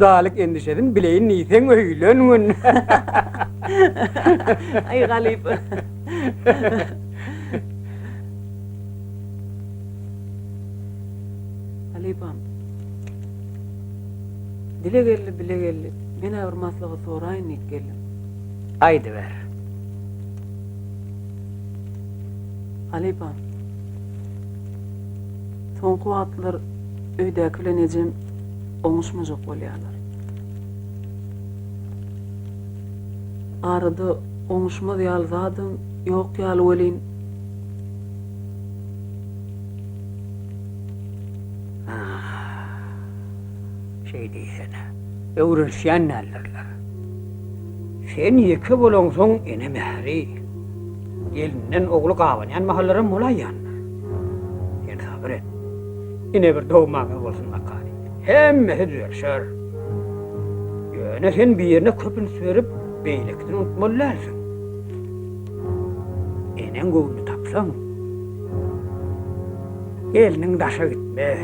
Gudalyk endişesin bileýin diýseň öýlen gün. Aý halypa. Halypam. Dile geldi, bile geldi. Men-ä bir maslahat soraýyn diýip geldim. Aýdyber. Halypam. Soňky wagtlar öýdäki bilen ejem oňuşmajak bolýarlar. Arada oňuşmaz ýaly zadam ýok ýaly welin. Şeý diýsene. Öwrenişýän däldirler. Sen ýeke bolaňsoň ene mähri, gelinden ogly gabanýan mahallaram bolaýýandyr. Sen sabyr et. Ine bir dogmaňyz bolsun bakaly. Hemmesi düzelşer. Ýöne sen birine köp üns berip, beýlekisini unutmaly dälsiň. Eneň göwnüni tapsaň, gelniň daşa gitmez,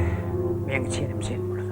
meň çenim çen bolsa.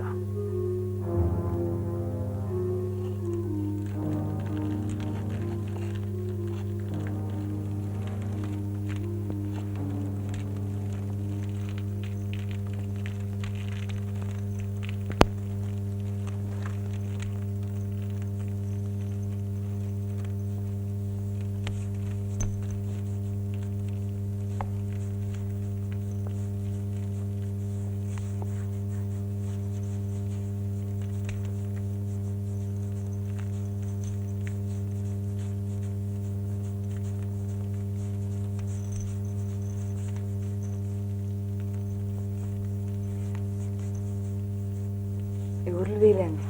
Öwrül beýläňe.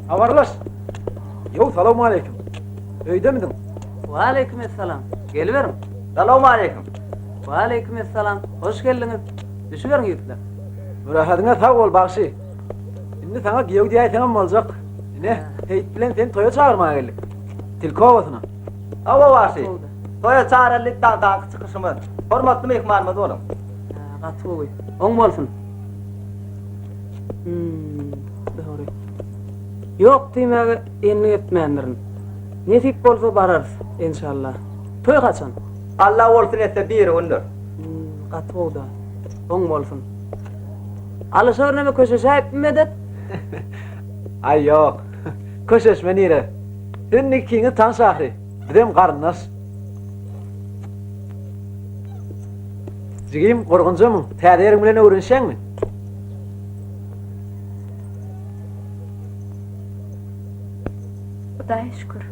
Habarlaş. Ýow, salowmaleýkim. Öýdemidiň? Waleýkim essalam. Geliberiň. Salowmaleýkim. Waleýkim essalam. Hoş geldiňiz. Düşüberiň ýigitler. Mürähediňe sag bol, bagşy. Indi saňa giýew diýäýseňem boljak. Ine, Seýit bilen seni toýa çagyrmaga geldik. Tilki obasyna. Hawa, bagşy. Toýa çagyryldyk, dagdaky çykyşymyz. Hormatly myhmanymyz boluň. Gaty gowy. Oň bolsun. Hmm, dogry. Ýok diýmäge endik etmändirin. Nesip bolsa bararys, enşalla. Toý haçan? Alla bolsun etse birigündir. Hmm, gaty gowy-da. Oň bolsun. Alyşa birneme köşeşäýipmi Medet? Aý ýok. Köşeşme nire? Siz indi ikiňiz tanyş ahyry. Bizem garyndaş. Jigim, gurgunjamyň? Täze ýeriň bilen öwrenişýäňmi? Hudaýa şükür.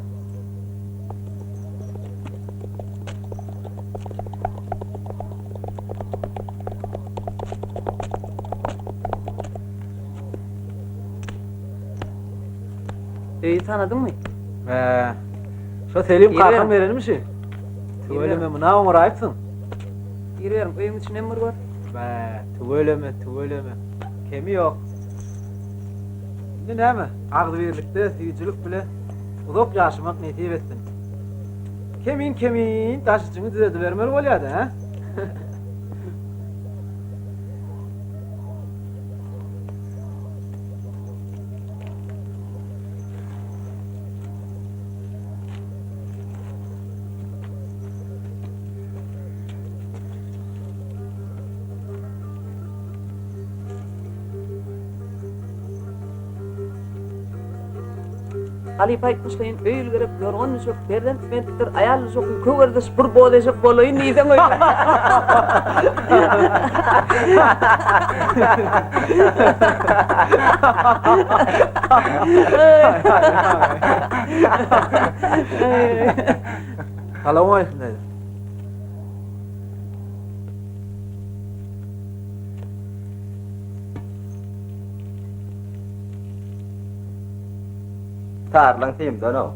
Öýi tanadyňmy? Bä. Şo Selim kakam berenimi şi? Tüweleme muna oňaraýypsyň. Giriberiň, öýüň içinem bir gör. Bä, tüweleme, tüweleme. Kemi ýok. Indi näme, agzybirlikde, süýjülik bile uzak ýaşamak nesip etsin. Kemin-kemin daş içiňi düzedibermeli bolýa-da, hä? Halypa aýtmyşlaýyn, öý gerek, ýorgan düşek, perzent bentdir, aýal düşek, kögerdiş bir boz eşek bolaýyn diýseň öýle. Salowmaleýkim daýza. Tarlaň simden-ow.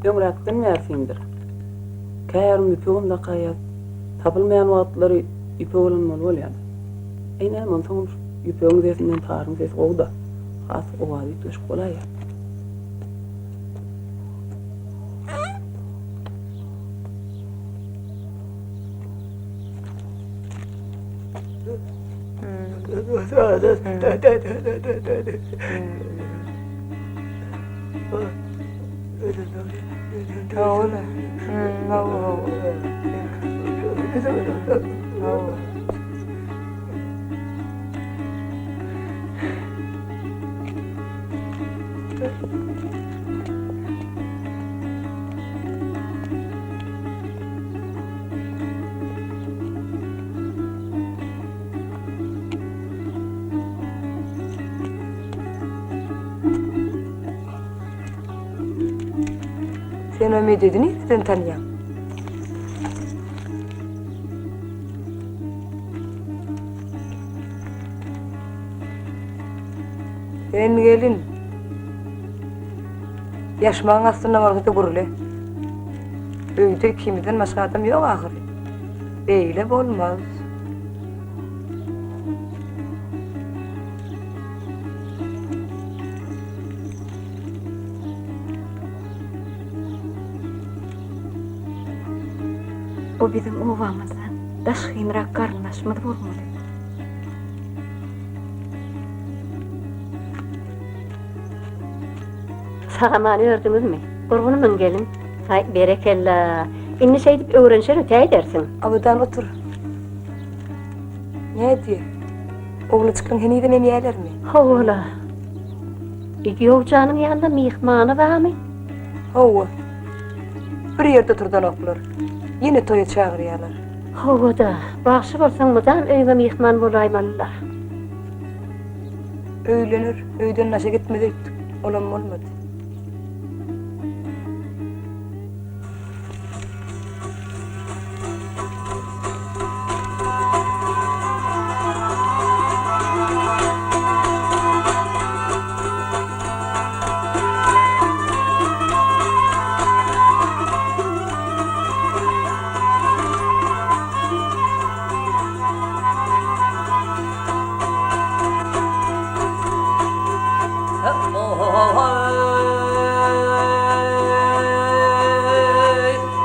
Öňräkden bäri simdir. Käýarym ýüpegem dakaýýas. Tapylmaýan wagtlary ýüpek ulanmaly bolýar. Eý näme onsoňam şu ýüpegiň sesinden taryň sesi gowy-da. Has owazy üýtgeşik bolaýýar. Sen o Mededi nireden tanýaň? Sen gelin. Ýaşmagyň astynda bolsa-da gürle. Öýde ikimizden başga adam ýok ahyry. Beýle bolmaz. O biziň obamyzdan daşgynrak garyndaşymyz bolmaly. Sag-aman ördüňizmi? Gurgunmyň gelin? Haý, berekella. Indi şeýdip öwrenişer ötäýdersiň. Abadan otur. Nädýä? Oglanjyklaň henizem emýälermi? Hawa-la. Giýewjanyň ýanynda myhmany barmy? Hawa. Bir ýerde oturdanoklar. Ýene toýa çagyrýarlar. Hawa-da, bagşy bolsaň mydam öýüňe myhman bolaýmaly-la. Öýlener, öýden daşa gitmez öýtdük, olam bolmady.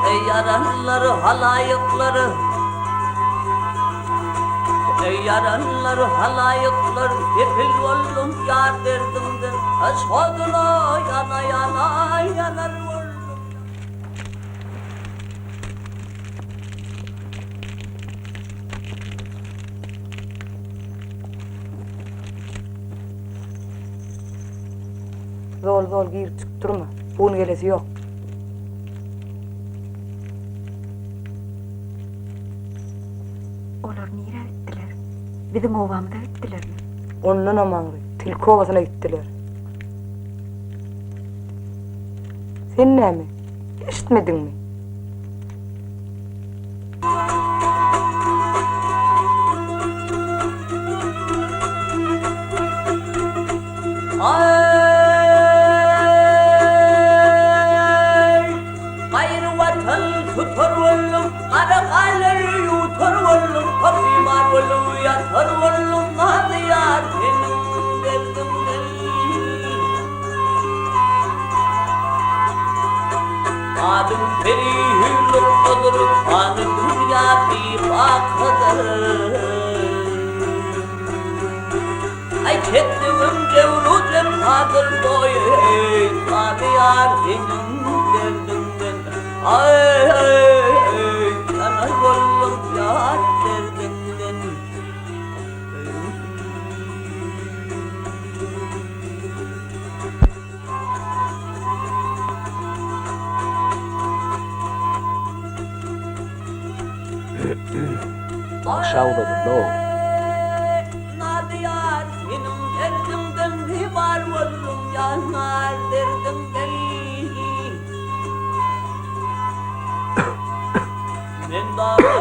Eý ýaranlar halaýyklar Eý ýaranlar halaýyklar Sepil boldum ýar derdiňden Şoduna ýana ýana ýanar boldum. Zol-zol girip çykyp durma. Bu gün gelesi ýok. Olar nirä gitdiler? Biziň obamyza gitdilermi? Ondanam aňry, tilki obasyna gitdiler. Sen näme, eşitmediňmi? Aý, gaýry watan tutar boldum, gara galar ýutar boldum, pahyman bolup ýatar boldum, nazly ýar seniň derdiňden. Adyň peri hüýrlukgadyr, pany dünýä bibakydyr. Aý çekdigim jebru jepadyr doýy Tanýar seniň derdiňden Aý ýanar boldum ýar derdiňden. Bagşa uzadyldy ogly. Nazýar seniň derdiňden bibar boldum ýar derdiňden Men dagy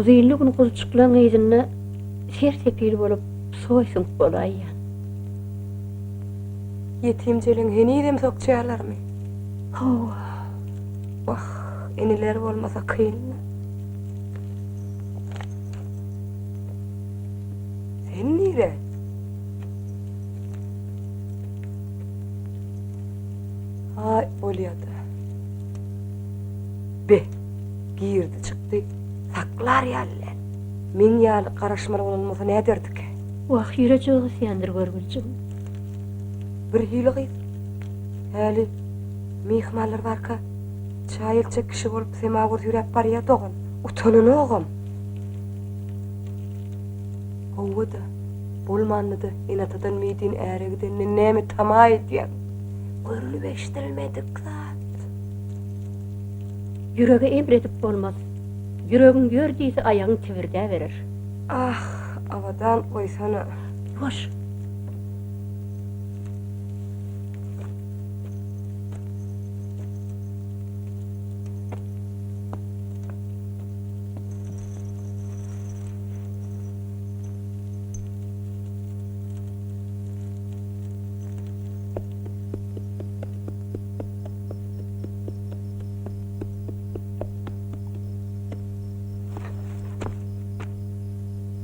Uzynly gün guzujyklaň yzynda ser-sepil bolup soý süňk bolaýýan. Ýetim jeleň henizem sokýarlarmy? Hawa. Wah, inileri bolmasa kyn-da. Sen nire? Aý, bolýa-da. Be, girdi çykdy, saklar ýaly däl. Meň ýaly garaşmaly bolan bolsa näderdikä? Wah, ýürejigi gysýandyr görgüljigim. Birhili gyz. Häli myhmanlar barka çaý eltjek kişi bolup semawar süýräp barýa dogan. Utananogam. Hawa-da, bolmanda-da ene-atadan meýdin äre gidenden näme tama edýäň? Görlüp-eşidilmedik zat. Ýürege emr edip bolmaz. Ýüregiň ýör diýse aýagyň tibirdäberer. Ah, Abadan goýsana. Ýuwaş!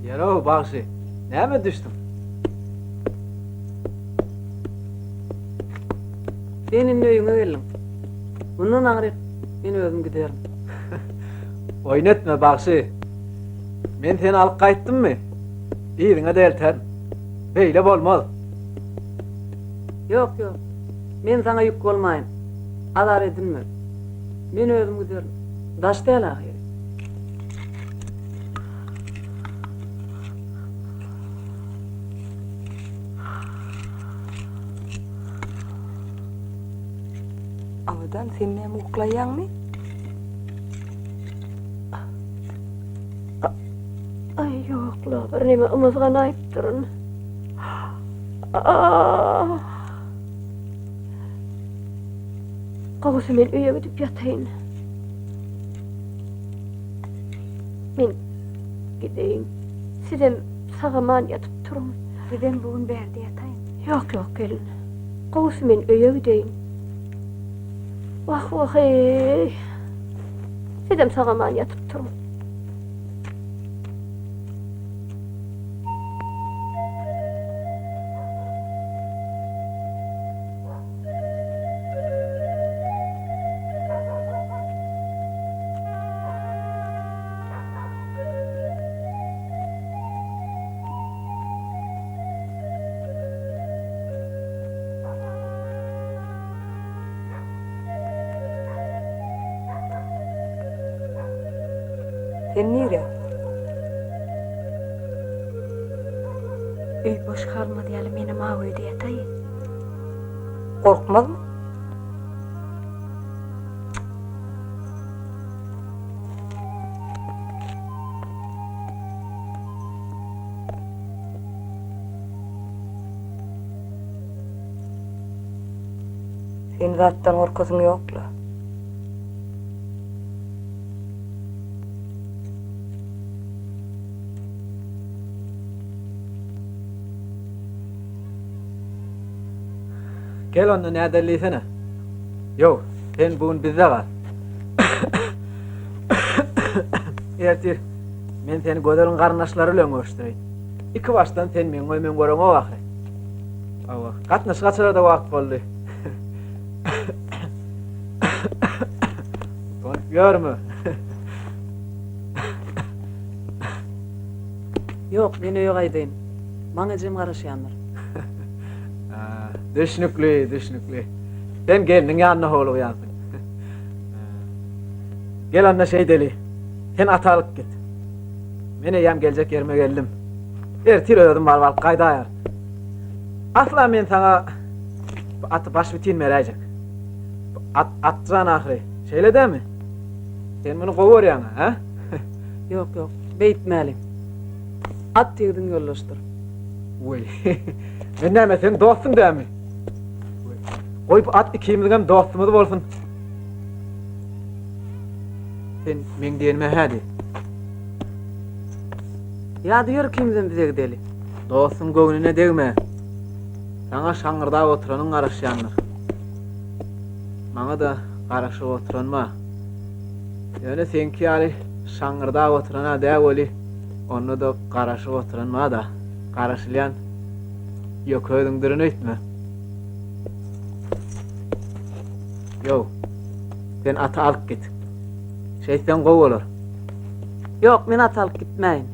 Ýerow bagşy, näme düşdüň? Sen indi öýüňe geldiň. Mundan aňryk men özüm giderin. Oýun etme bagşy. Men seni alyp gaýtdymmy? Yzyňa-da elterin. Beýle bolmaz. Ýok, ýok. Men saňa ýük bolmaýyn. Azar edinme. Men özüm giderin. Daş däl ahyry. Abadan, sen näme uklaýaňmy? Aý, ýok-la, birneme ymyzganaýypdyryn. Ah! Gowusy men öýe gidip ýataýyn. Men gideýin. Sizem sag-aman ýatyp turuň. Sizem bu gün bärde ýataýyň. Ýok, ýok, gelin. Gowusy men öýe gideýin. Wah, wah-eý. Sizem sag-aman ýatyp turuň. Sen nirä? Öý boş galmaz ýaly menem aw öýde ýataýyn. Gorkmazmy? Sen zatdan gorkasyň ýok-la. Gel onda nädeli diýsene. Ýok, sen bu gün bizde gal. Ertir men seni Gözeliň garyndaşlary bilen görüşdireýin. Iki başdan sen meň öýüme göreňok ahyry. Hawa, gatnaşyk açarada wagt boldy. Utanyp ýörme. Ýok, men öýe gaýdaýyn. Maňa ejem garaşýandyr. Düşnükli, düşnükli. Sen gelniň ýanyna howlugýansyň. Gel onda şeýdeli. Sen aty alyp git. Men eýýäm geljek ýerime geldim. Ertir özüm baryp alyp gaýdaýaryn. Asla men saňa bu aty başbitin beräýjek. Bu at atjan ahyry. Şeýle dämi? Sen muny gowy görýäň-ä, hä? Ýok, ýok, beýtmäli. At ýigidiň ýoldaşydyr. Weý, men näme, seň dostuň dämi? Goý, bu at ikimiziňem dostumyz bolsun. Sen meň diýenime hä diý. Ýa-da ýör ikimizem bize gideli. Dostuň göwnüne degme. Saňa şaňňyrdap oturanyň garaşýandyr. Maňa-da garaşyp oturan bar. Ýöne seňki ýaly şaňňyrdap oturan-a dä weli, onda-da garaşyp oturan bar-da. Garaşylýan ýöke özüňdirin öýtme. Ýow, sen aty alyp git. Şeýtseň gowy bolar. Ýok, men aty alyp gitmäýin.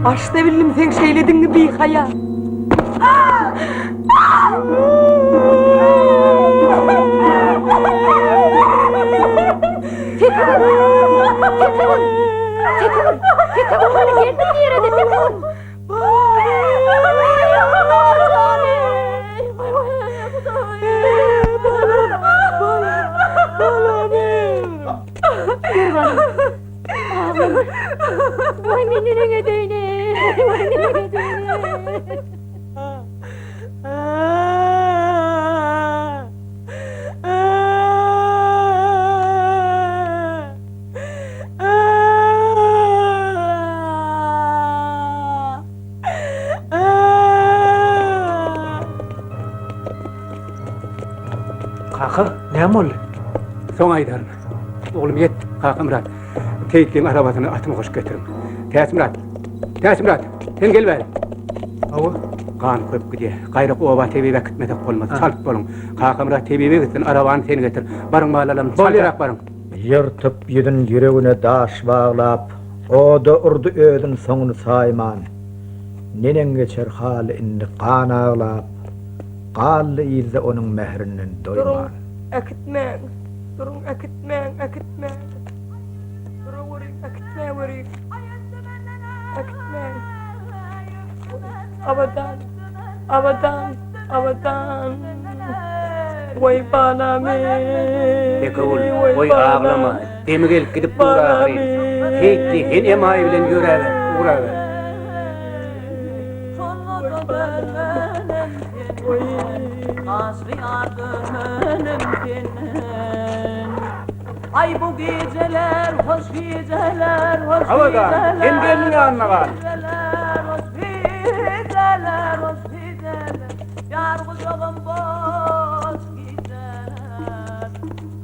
Başda bildim seň şeýledigiňi bihaýa. Tekegül! Tekegül! Tekegül! Tekegül hany gelniň nirede Tekegül? Waý men neneň edeýin-eý, waý neneň edeýin-eý. Kaka, näme boldy? Soň aýdaryn. Oglum ýet, Kakamyrat. Seýitliň arabasyny atyny goşup getiriň. Täçmyrat! Täçmyrat! Sen gel bäri. Hawa. Gan köp gidýär. Gaýrak oba tebibe äkitmesek bolmaz. Çalt boluň. Kakamyrat tebibe gitsin, arabany sen getir. Baryň balalarym, çaltrak baryň. Ýyrtyp ýüzün ýüregine daş baglap, Oda urdy özün soňuny saýman. Neneň geçer haly indi gan aglap, Galdy yzda onuň mährinden Duruň, doýman. äkitmäň! Duruň, äkitmäň, äkitmäň! Duraweriň, äkitmäweriň! Äkitmäň! Abadan, Abadan, Abadan! Waý balam eý! Bekewül, goý aglama, demi gelip gidip dur ahyryn. Seýitli, sen emaý bilen ýöräber, ugraber. Aý bu gijeler hoş gijeler hoş Abadan, sen gelniň ýanyna gal. Hoş gijeler hoş gijeler Ýar gujagym boş gijeler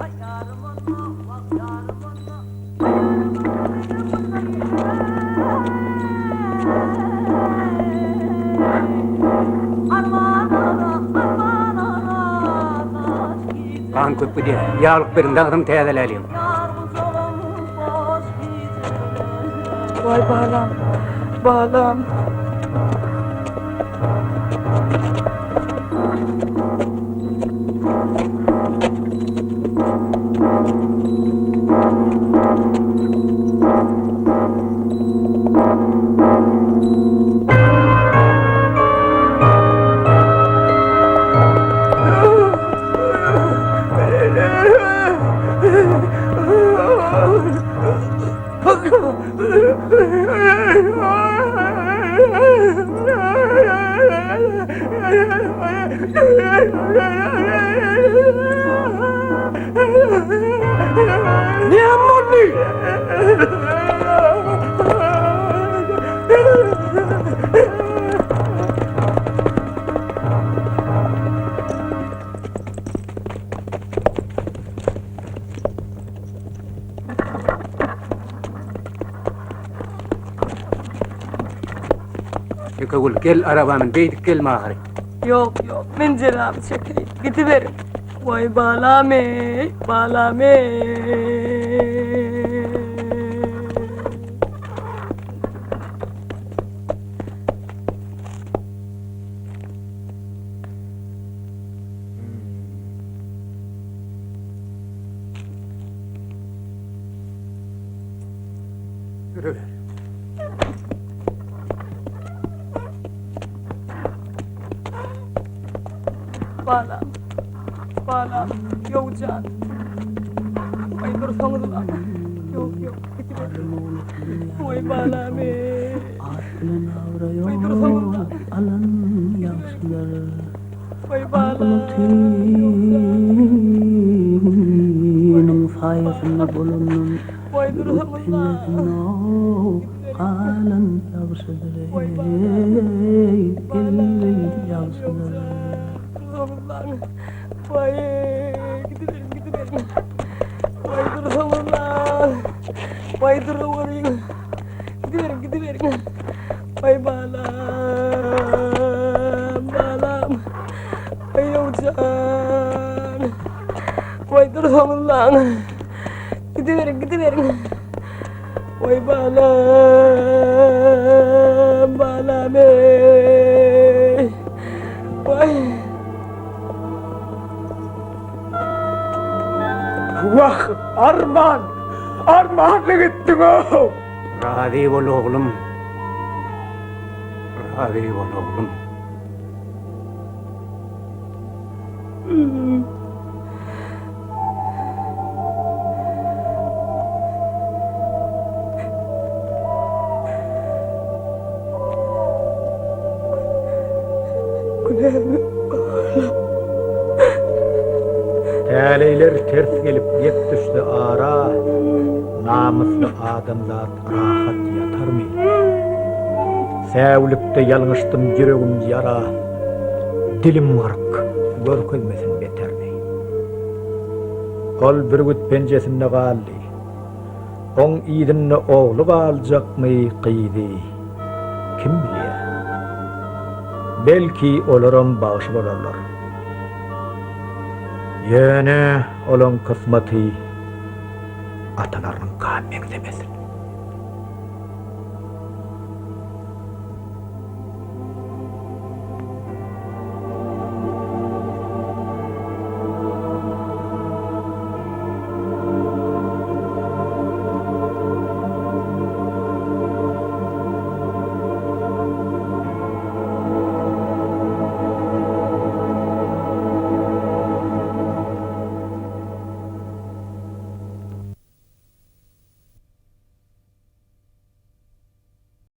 Aý ýarym onda wah ýarym onda Gan köp gidýär. Ýaglyk beriň, dagdyny täzeläliň. Waý balam, balam. Näme boldy? Ýekegül, gel araba min, beýdip gelme ahyry. Ýok, ýok, men jelamy çekeýin. Gidiberiň. Waý balam eý, balam eý. Ýürüber. Balam, balam, ýowjan. Waý dursaňyzla. Ýok, ýok, gidiberiň. Waý balam eý. Waý dursaňyzla. Waý balam, saýasynda Waý dursaňyzla. Galan ýagşydyr eý, ýagşydyr. Dursaňyzlaň. Waý, gidiberiň, gidiberiň. Waý dursaňyzlaň. Waý duraweriň. Gidiberiň, gidiberiň. Waý balam, balam. Waý ýowjan. Waý dursaňyzlaň. Gidiberiň, gidiberiň. Waý balam, balam eý. Waý. Wah, arman! Armanly gitdiň-ow! Razy bol oglum. Razy bol oglum. Günämi bagyşla. Täleýler ters gelip gep düşse ara, Namysly adamzat rahat ýatarmy? Säwlikde ýalňyşdym ýüregim ýara, Dilim gyryk, görkezmesin beterini. Ol bürgüt penjesinde galdy. Oň yzynda ogly galjakmy, gyzy, kim bilýär. Belki, olaram bagşy bolarlar. Ýöne olaň kysmaty atalarynyňka meňzemesin.